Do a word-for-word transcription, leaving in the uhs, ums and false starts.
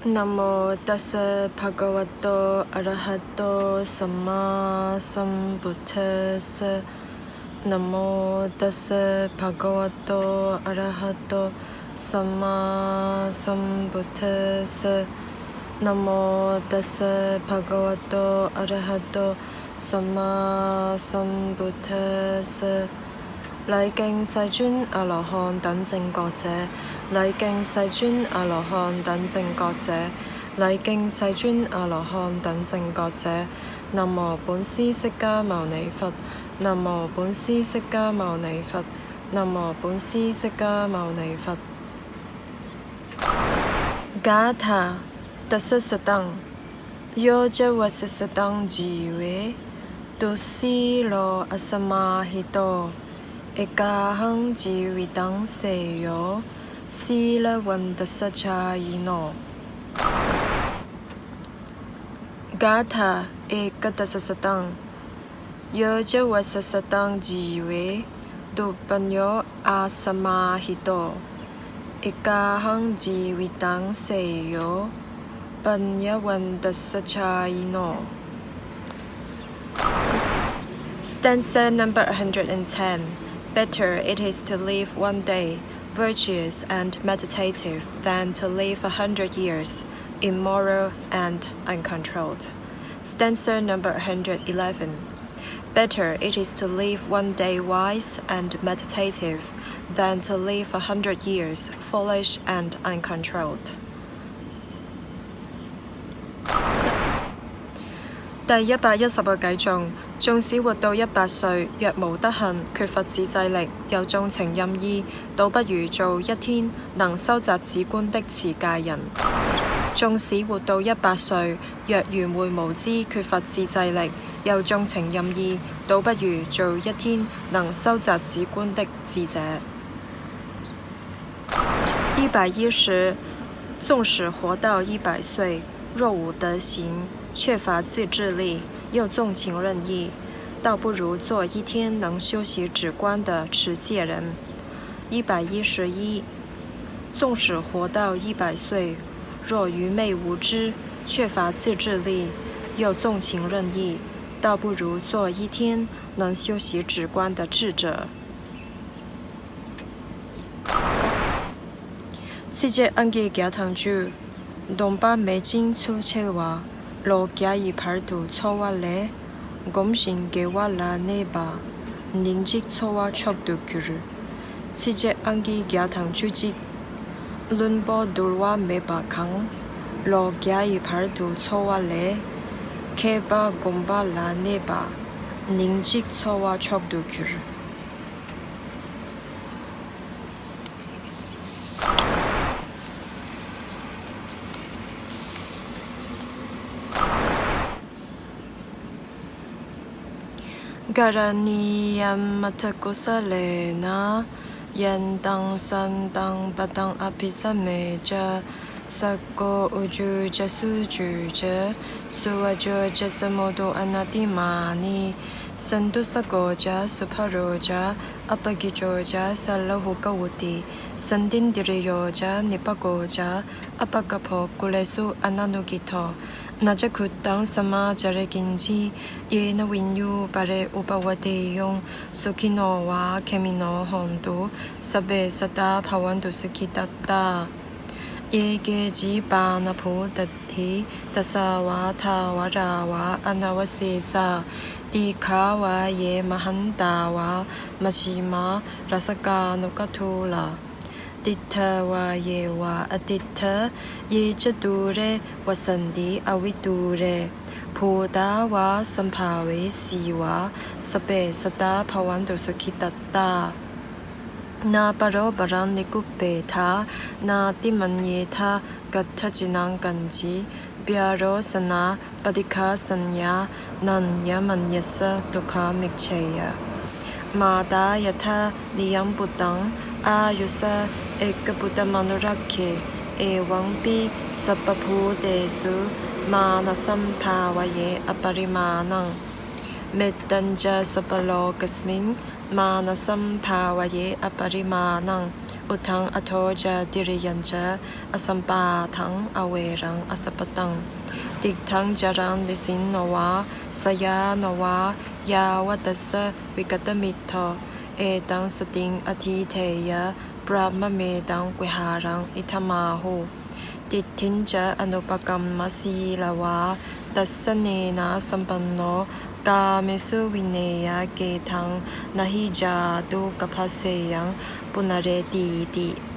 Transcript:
Namo tassa bhagavato arahato sammāsambuddhassa. Namo tassa bhagavato arahato sammāsambuddhassa. Namo tassa bhagavato arahato sammāsambuddhassa. 禮敬世尊阿羅漢等正覺者，禮敬世尊阿羅漢等正覺者，禮敬世尊阿羅漢等正覺者。南無本師釋迦牟尼佛。南無本師釋迦牟尼佛。南無本師釋迦牟尼佛。 Gātha dasasataṃ. Yo ca vassasataṃ jīvē, tu sīlo asamāhito, ekāhaṃ jīvitaṃ seyyo, sīlavantassa jāyino. Gātha ekadasasataṃ. Yo ca vassasataṃ jīvē, tu pañño asamāhito, ekāhaṃ jīvitaṃ seyyo, paññavantassa jāyino. Stanza number one hundred and ten. Better it is to live one day virtuous and meditative than to live a hundred years immoral and uncontrolled. Stanza number one hundred eleven. Better it is to live one day wise and meditative than to live a hundred years foolish and uncontrolled. 第一百一十個偈頌。縱使活到一百歲，若無德行，缺乏自制力，又縱情任意，倒不如做一天能收集止觀的持戒人。縱使活到一百歲，若愚昧無知，缺乏自制力，又縱情任意，倒不如做一天能收集止觀的智者。 一百一十。纵使活到一百岁，若无德行，缺乏自制力，又纵情任意，倒不如做一天能修习止观的持戒人。一百一十一。纵使活到一百岁，若愚昧无知，缺乏自制力，又纵情任意，倒不如做一天能修习止观的智者。 Tsitset aṃgī gyāthaṃ cu, dvompa me ciṃ cuceva, lo gyāyi bharatu covale, gomsiṃ kevalāne pa, niṃ ciṃ cova choktu guru. Tsitset aṃgī gyāthaṃ cu cik, lunpo tulva me pakhaṃ, lo gyāyi bharatu covale, khepa gompalāne pa, niṃ ciṃ cova choktu guru. Karaṇīyamatthakusalena, yantaṃ santaṃ padaṃ abhisamecca, sakko ujū ca suhujū ca, suvaco cassa mudu anatimānī, santussako ca subharo ca, appakicco ca sallahukavutti, santindriyo ca nipako ca, appagabbho kulesu ananugiddho, na ca khuddaṃ samācare kiñci, yena viññū pare upavadeyyuṃ. Sukhino vā khemino hontu, sabbe sattā bhavantu sukhitattā. Ye keci pāṇabhūtatthi, tasā vā thāvarā vā anavasesā, dīghā vā ye mahantā vā, majjhimā rassakāṇukathūlā. Diṭṭhā vā ye vā adiṭṭhā, ye ca dūre vasanti avidūre, bhūtā vā sambhavesī vā, sabbe sattā bhavantu sukhitattā. Na paro paraṃ nikubbetha, nātimaññetha katthaci naṃ kañci, byārosanā paṭighasaññā, nāññamaññassa dukkhamiccheyya. Mātā yathā niyaṃ puttaṃ, āyusā ekaputtamanurakkhe, evampi sabbabhūtesu, mānasambhāvaye aparimāṇaṃ. Mettañca sabbalokasmiṃ, mānasambhāvaye aparimāṇaṃ, Uddhaṃ adho ca tiriyañca asambādhaṃ averaṃ asapattaṃ. Tiṭṭhaṃ caraṃ nisinno vā sayāno vā yāva tassa vigatamiddho, etaṃ satiṃ adhiṭṭheyya brahmametaṃ vihāraṃ idhamāhu. Diṭṭhiñca anupagamma sīlavā dassanena sampanno, kāmesu vineyya gedhaṃ na hi jātu gabbhaseyyaṃ punaretīti.